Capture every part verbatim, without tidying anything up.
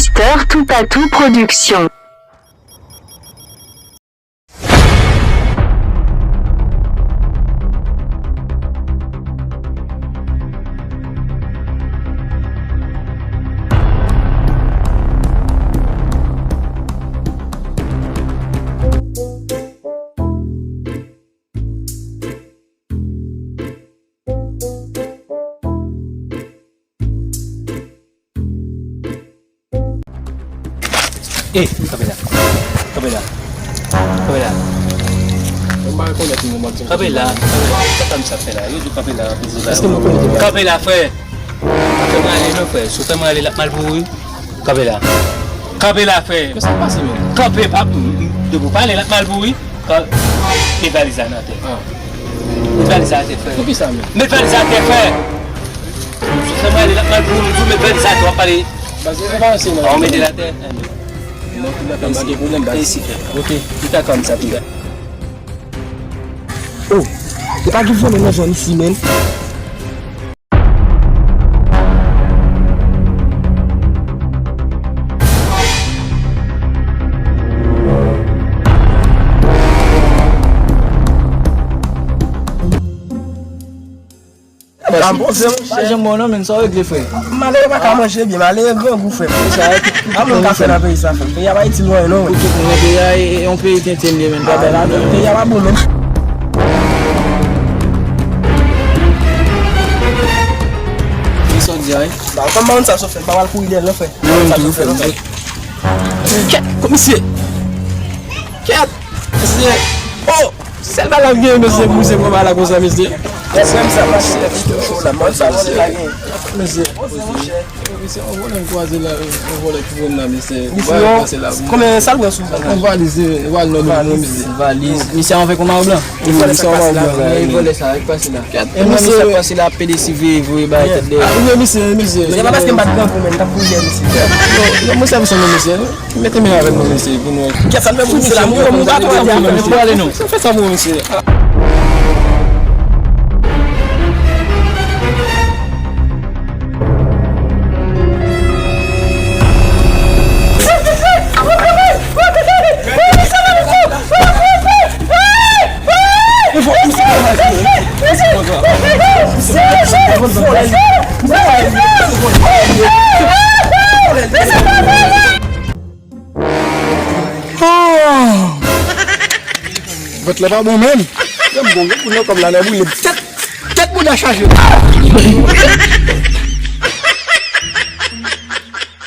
Mister Toupatou Production. Eh, kanpe la. Kanpe la. Kanpe la. Mwen pa rekonèt nou, mwen di. Kanpe la, kanpe la. Sa sa misye ap fè la? Yo di kanpe la, kanpe la. Èske nou konèt? Kanpe la, frè. Fè mwen ale non, frè. Si w fè mwen ale, l ap mal pou ou, wi. Kanpe la. Kanpe la, frè. Men sa k pase menm? Kanpe, pa, depi w pale, l ap mal pou ou, wi. Met valiz la nan atè. Ah. Met valiz la atè, frè. Poukisa menm? Met valiz la atè, frè. Si w fè mwen ale, l ap mal pou ou, m di w met valiz la atè, w ap pale. Baz, se pa anyen, non. Ou mete l atè. Mwen, mwen pa gen pwoblèm, baz. Isi, frè. Ok. Ou ta kòm sa, piga. Oh, e pa gen vòlè nan zòn isi, menm. Pa janm bon, monchè. Pa janm bon non, men sa w regle, frè. Malere pa ka manje byen, malere grangou, frè. Sa, a moun ka fè nan peyi sa, frè. Peyi a pa itil nou anyen non, wi. Pou tout moun nan peyi a, e, e yon peyi tenten li ye, men pa bèl atò. Peyi a pa bon, menm. Ki sa w di a, wi? Ba, kòm moun sa sou fè, pa mal kouri dèyè l non, frè. Mwen menm tou, frè. Kèt, komisè! Kèt! Mesye! Oh! Sèl bagay m genyen, mesye, pou se pran bagay la konsa, mesye. Kèt, menm sa mache tèt li tou cho la, moun sa vòlè la genyen. Mesye. Mesye, yon vòlè m kwaze la, yon vòlè ki pran la, mesye. Misye, konbyen sa l pran sou ou? Yon valiz, yon valiz nan men mwen, mesye. Valiz. Misye anvè kòman blan? Misye anvè blan. Vòlè sa, vòlè sa, vòlè sa. E mwen, misye, sa k pase la, ap pede siveye, voye bagay tèt dèyè. Ah, wi, misye, misye. Men se pa paske m pa t grangou, men m t ap kouri dèyè misye. Non, non, mwen sèvis nou, misye. Mete men avè nou, mesye, pou nou. Kèt sa, nou fè pou misye la, mwen, mwen pa tande avè misye. Fè sa pou mwen, misye. Oh! Vant la pa bon menm. Yo bon, gen moun nan kòm la nan brile. Tèt, tèt moun nan chaje.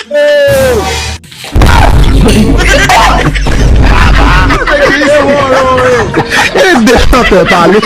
Oh! E de chantè pale.